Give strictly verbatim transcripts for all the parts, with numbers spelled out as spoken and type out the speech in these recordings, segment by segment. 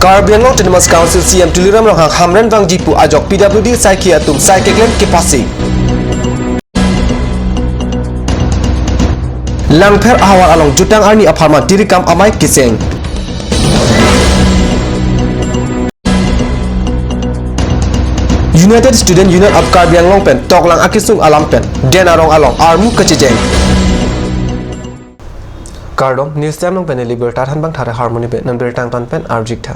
Karbi Anglong Autonomous Council C E M Tuliram Ronghang Hamren vangji pu ajok P W D asaikhi atum sai keklem kepasi. Langpher ahavar along jutang arni apharman tirikam amei kecheng. United Student Union of Karbi Anglong pen toklang akesung alam pen Den Arong along armu kachejeng. Kardom, News Time along pen neli birta thanbang Thare Harmony pen, non birta angton pen arjik tha.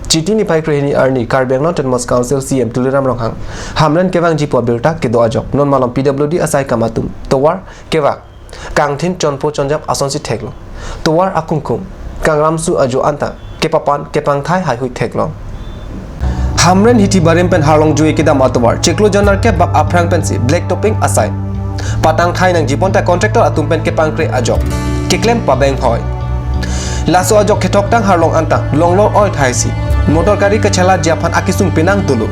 Chiti niphai krehini arni Karbi Anglong Autonomous Council C E M Tuliram Ronghang Hamren kevangji pu abirta kedo ajok non malom P W D asaikam atum tovar kevak kangthin chonpo chonjam asonsi theklo. Tovar akungkung, kangram su ajo anta kepapan kepangthai haihui theklo. Hamren hithi barim pen harlong jui kedam atovar chiklo jonar kep bak aphrang pensi black topping asai patang thai nangji bonta contractor atum pen kepangkre ajok keklem pabeng hoi. Laso ajok kethok tang harlong anta longlor oi thaisi motor gari kachala ji aphan akesung penang dolo.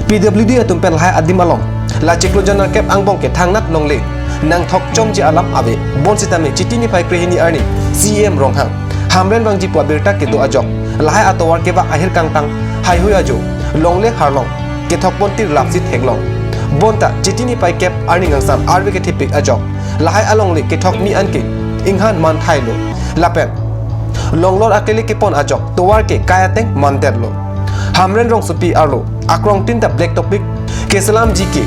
P W D atum pen lahai adim along la chiklo jonar kep angbong ke thangnat longle nangthok chomji alam ave. Bonsitame Chiti niphai krehini arni C E M Ronghang Hamren vangji pu abirta kedo ajok lahai atovar kevak ahir kangtang haihui ajo longle harlong kethok pontir lapsi theklong. Bonta Chiti niphai kep arni ngangsam arve kethipik ajok lahai alongle kethok mi anke inghan man thailo. Lapen longlor akele kepon ajok tovar ke kai ateng mandetlo. Hamren rongsopi arlo akrong tin ta black topping keselamji ke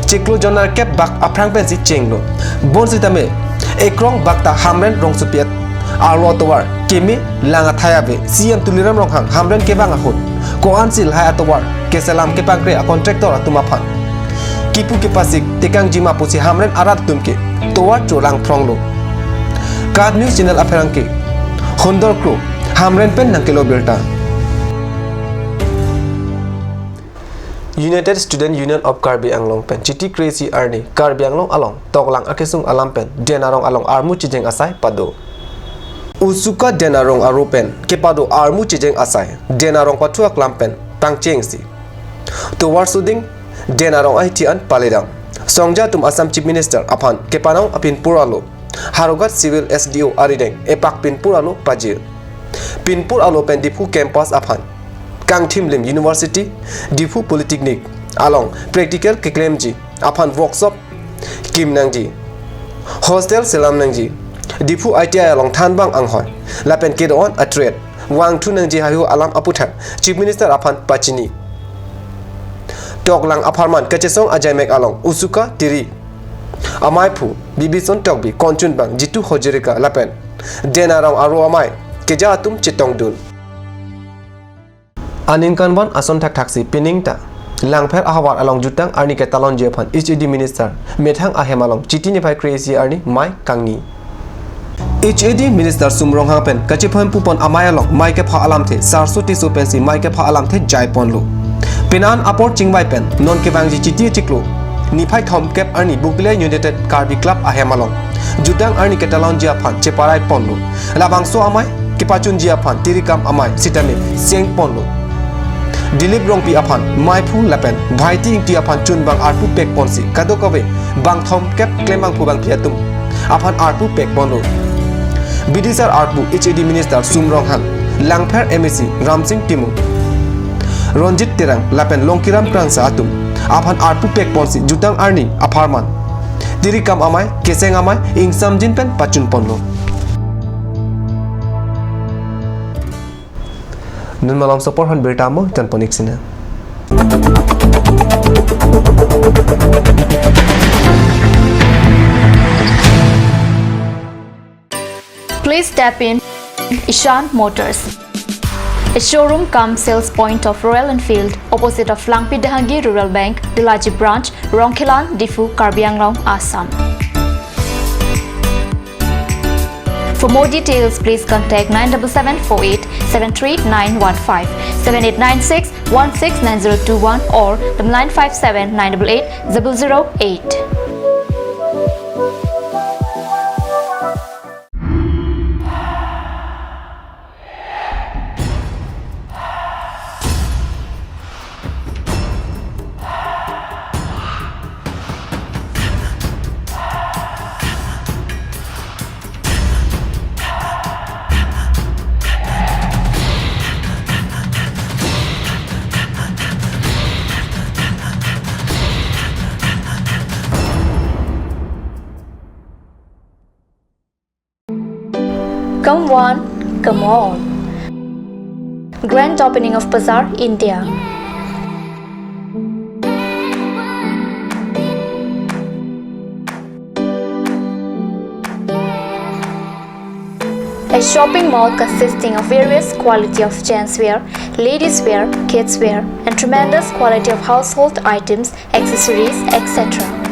chiklo jonar kep bak aphrang pensi chenglo. Bonsitame ekrong bak ta Hamren rongsopi arlo atovar keme lang athai ave. C E M Tuliram Ronghang Hamren kevang ahut ko-ansi lahai atovar keselam kepangkre a contractor atum aphan kipu kepasik tekangji ma pusi Hamren arat atum ke tovar cholang phronglo. KAT News Channel apherangke Hundor Kro Hamren pen nangkelo birta. United Student Union of Karbi Anglong pen Chiti kre-isi arni Karbi Anglong along toklang akesung alam pen Den Arong along armu chejeng asai pado. Usuka Den Arong aro pen kepado armu chejeng asai Den Arong pathu aklam pen pangchengsi tovar suding Den Arong ahithi an paledam. Songja atum Assam Chief Minister aphan kepanong apinpur alo Howraghat Civil S D O arideng epak pinpur alo pajir. Pinpur alo pen Diphu campus aphan kangthim lim University Diphu Polytechnic along practical keklemji aphan workshop kim nangji, hostel selam nangji, Diphu I T I along thanbang anghoi lapen kedo-an a-trade vangthu nangji haihui alam aputhak Chief Minister aphan pachini. Toklang apharman kachesong ajaimek along Usuka Tiri amaiphu Bibison Tokbi, konchunbang Jitu Hojirika lapen Den Arong aro amei keja atum chetongdun. Aningkanvan ason thakthaksi pining ta Langpher ahavar along jutang arni ketalonji aphan H A D Minister methang ahem along Chiti niphai kre-isi arni mei kangni. H A D Minister Sum Ronghang pen kachephan pupon amei along mei kepha alamthe sarso tiso pensi mei kepha alamthe jaiponlo. Penan apor chingvai pen non kevangji Chiti chiklo niphai thomkep arni Bokolia United Karbi Club ahem along jutang arni ketalonji aphan cheparaiponlo. Labangso amei kepachunji aphan tirikam amei sitame sengponlo. Dilip Rongpi aphan meiphu lapen Bhaiti Ingti aphan chunbang arpu pekponsi kadokave bang thomkep klembangphu bangphi atum aphan arpu pekponlo. Bidisar arpu H A D Minister Sum Ronghang, Langpher M A C Ramsing Timung, Ronjit Terang lapen Longkiram Krangsa atum aphan arpu pekponsi jutang arni apharman tirikam amei, keseng amei, ingsamjin pen pachunponlo. Non malom sopor hon birta mo tonpon-ik sina. Please step in Ishan Motors, a showroom cum sales point of Royal Enfield, opposite of Langpi Dehangi Rural Bank, Delaji Branch, Rongkhelan, Diphu, Karbi Anglong, Assam. For more details, please contact nine double seven four eight seven three nine one five, seven eight nine six one six nine zero two one or the nine five seven nine double eight double zero eight. Come one, come all. Grand opening of Bazaar, India. A shopping mall consisting of various quality of gents wear, ladies wear, kids wear, and tremendous quality of household items, accessories, et cetera.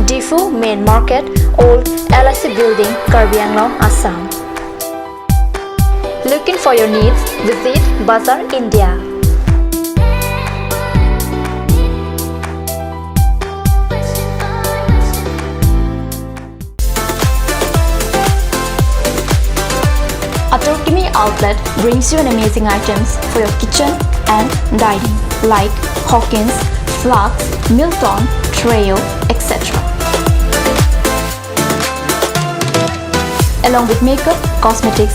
Diphu Main Market, Old L I C Building, Karbi Anglong, Assam. Looking for your needs? Visit Bazaar India. Atur Kimi Outlet brings you an amazing items for your kitchen and dining, like Hawkins, Flask, Milton, Treo, et cetera. Along with makeup, cosmetics,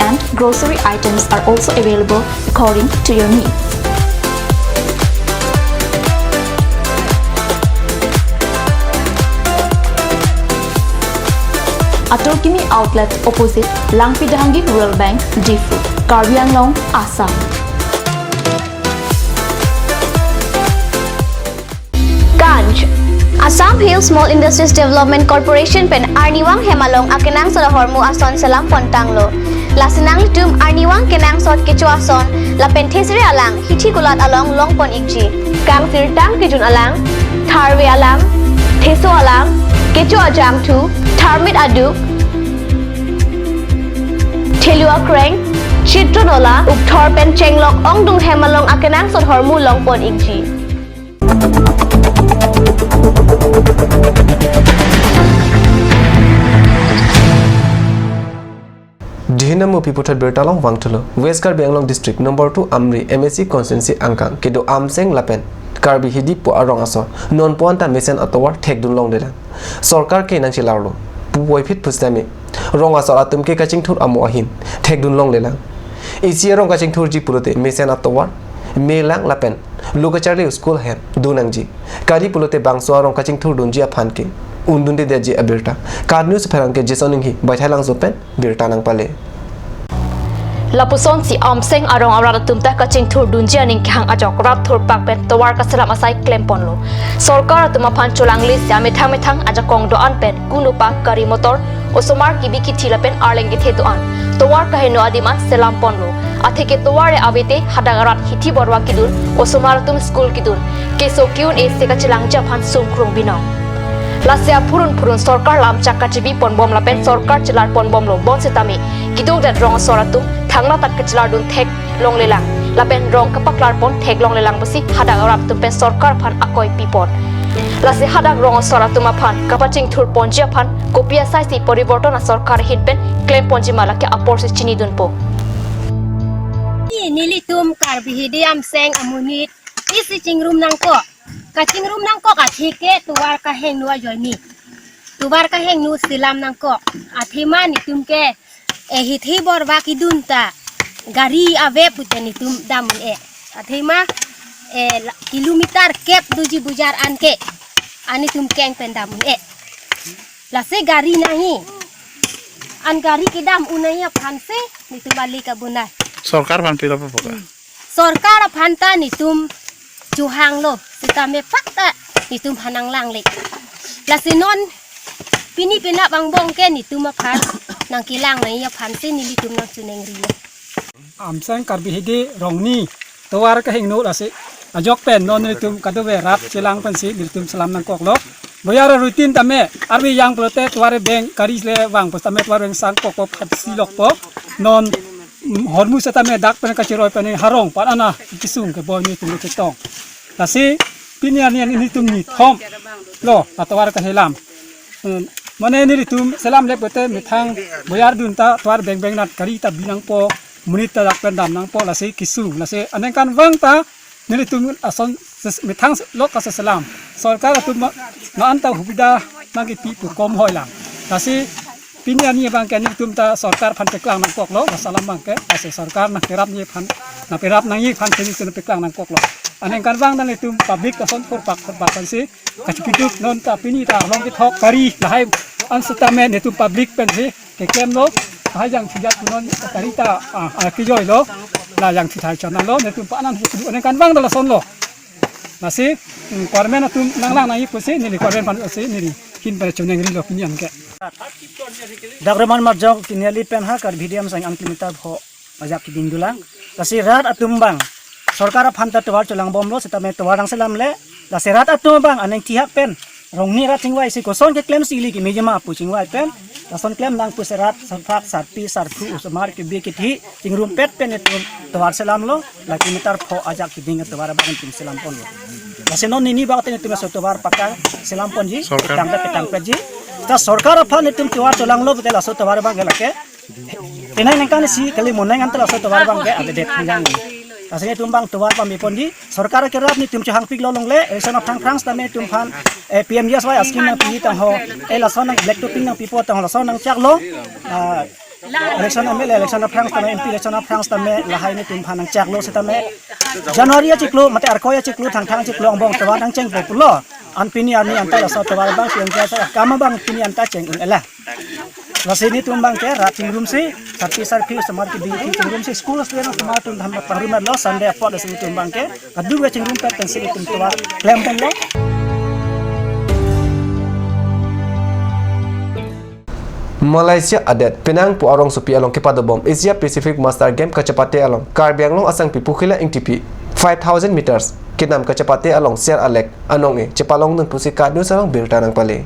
and grocery items are also available according to your needs. Atur Kimi Outlet, opposite Langpi Dehangi Rural Bank, Diphu, Karbi Anglong, Assam. Ganj. Assam Hill Small Industries Development Corporation pen arnivang hem along akenangsot ahormu ason selam pontanglo. Lasi nanglitum arnivang kenangsot kecho ason lapen thesere alang hithi kulat along longpon ikji. Kangsirtang kejun alang, tharve alang, theso alang, kecho ajangthu, tharmit aduk, thelu akreng, chitron ola, ukthor pen chenglok ongdung hem along akenangsot ahormu longpon ikji. Dihina mupi puthot birta along vangthulo. West Karbi Anglong District number two Amri M A C constituency angkang kedo Amseng lapen Karbi Hidi pu arong asor non puan ta mesen atovar thekdun longlelang. Sorkar ke nangchelarlo pu puvoiphit pusitame rong asor atum ke kachingthur amo ahin thekdun longlelang. Isi arong kachingthurji pulote mesen atovar melang lapen lo kacharli school hem do nangji. Kali pulote bangso arong kachingthurdunji aphan ke undundedetji abirta KAT News pherangke Jason Enghi Baithalangso pen birta nangpale. Lapusonsi Amseng arong arat atum ta kachingthurdunji aning kehang ajok rat thurpak pen tovar kaselam asai klemponlo. Sorkar atum aphan cholanglesi amethang methang ajakong do-an pen kunupak gari motor, osomar kibi kithi lapen arleng kethe do-an, tovar kaheno adim an selamponlo. Atheke tovar le avete hadak arat hithi borwa kidun, osomar atum school kidun, keso ke-un-e se kachelangji aphan sungkrung binong. Lasi aphurun phurun sorkar lamchak kachebi ponbom lapen sorkar chelar ponbomlo bonsitame keduk det rong asor atum thangnatak kachelardun thek longlelang lapen rong kapaklarpon thek longlelang pusi hadak arat atum pen sorkar aphan akoi pipon. Lasi hadak rong asor atum aphan kapachingthurponji aphan kopi asaisi poriborton asorkar ahin pen klemponji ma lake aporsi chinidunpo. Ni nelitum Karbi Hidi Amseng amonit isi chingrum nangkok. Kachingrum nangkok atheke tovar kahengno ajoine. Tovar kahengno selam nangkok. Athema netum ke Eh, hithi borwa kedun ta gari ave pute netum dam un-e. Athema, eh, la-, kilometer kep doji bojar anke. An netum keng pen dam un-e. Lasi gari nangji. An gari kedam un-e aphan si netum balik abunai. Sorkar aphan pilo po ka? Sorkar aphan ta netum chohanglo, sitame pakta netum aphan nanglangle. Lasi non pini penap angbong ke netum aphan nangkelang nangji aphan si nelitum nangchoningrilo. Amseng Karbi Hidi Rongni tovar kehingno lasi ajok pen non nelitum kadokave rat chelang pensi nelitum selam nangkoklo. Boyar routine tame arvi yang pulote tovar beng kari le vang pos tame tovar beng sangkokpo, phatsi lokpo. Non, mm, hormu setame dak pen kachiroi pen harong pan ana kisung ke boy netum chetong. Lasi pini arni netum ni thom lo atovar kehelam. Hmm, mane nelitum selamle pute methang boyar dun ta tovar beng beng nat kari ta bi nangpo, monit ta dak pen dam nangpo, lasi kisung. Lasi aningkanvang ta nelitum ason ses-, methang lok kaselam. Sorkar atum ma, ma anta hubida nangkepi pu kom hoi lang. Lasi pini arni abang ke nelitum ta sorkar aphan peklang nangkoklo, laso alam abang ke, lasi sorkar nangkerap nangji aphan, nangperap nangji aphan ke nelitum peklang nangkoklo. Aningkanvang ta nelitum public ason phurpak phurpak pensi kachikiduk non ta pini ta along kethok kari lahai an setame netum public pensi keklemlo, lahai jangthu jat pu non kari ta, ah, ah, kijoilo, la jangthu thai chonlo, netum pa-an an hutu aningkanvang ta lasonlo. Lasi, mm, government atum nanglang nangji pusi, neli government aphan pusi, neli hin pen choningrilo pini an ke. Dak Roman Marjok Tiniali pen ha Karbi Hidi Amseng an kilometer pho ajak keding dolang. Lasi rat atum abang sorkar aphan ta tovar cholangbomlo setame tovar nangselamle. Lasi rat atum abang aning thihap pen Rongni rat chingvai si koson keklem si ili kemeji ma pu chingvai pen lason klem nang pusi rat sarphak sarpi sarthu osomar kebi kethi chingrumpet pen netum tovar selamlo, la kilometer pho ajak keding tovar abang netum selam ponlo. Lasi non nini bak te netum laso tovar pakka selam ponji, sorkar petang pet petang petji. Ta sorkar aphan netum tovar cholanglo pute laso tovar abang ke lake penang ningkan isi kali mo ningkan ta laso tovar abang ke avedet hanjang. Lasi netum abang tovar pame ponji, sorkar kerap netum chohangpiklo longle, eh, lason aphrang phrang setame netum aphan, eh, P M G S Y scheme nangpi tangho, eh, lason nang black topping nangpipo tangho, lason nangchaklo, ah, election M L A election aphrang setame, M P election aphrang setame, lahai netum aphan nangchaklo setame. January achiklo, mate Arkoi achiklo, Thangthang achiklo angbong tovar nangchengpo pulo. An pini arni anta laso tovar abang si angja sa kam abang pini anta cheng un-e la. Lasi netum abang ke rat chingrum si, sarpi sarpi osomar kebi kethi chingrum si, school student osomar atum than pangrum lo Sunday apot lasi netum abang ke kadokave chingrumpet pensi netum tovar klem ponlo. Malaysia adet penang pu arongsopi along kepadobom Asia Pacific Master Game kachepate along Karbi Anglong asangpi Pokila Ingtipi five thousand meters kedam kachepate along ser alek anong-e chepalongdun pusi KAT News along birta nangpale.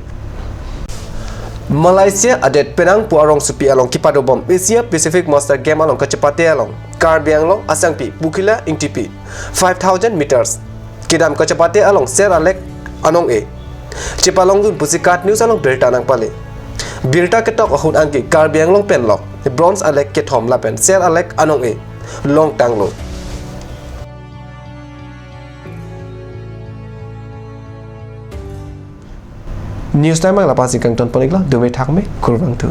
Malaysia adet penang pu arongsopi along kepadobom Asia Pacific Master Game along kachepate along Karbi Anglong asangpi Pokila Ingtipi five thousand meters kedam kachepate along ser alek anong-e chepalongdun pusi KAT News along birta nangpale. Birta ketok ahut anke Karbi Anglong pen lok bronze alek kethom lapen ser alek anong-e longtanglo. News time ang lapu-an si kangton pon-iklo, dome thakme, kurvangthu.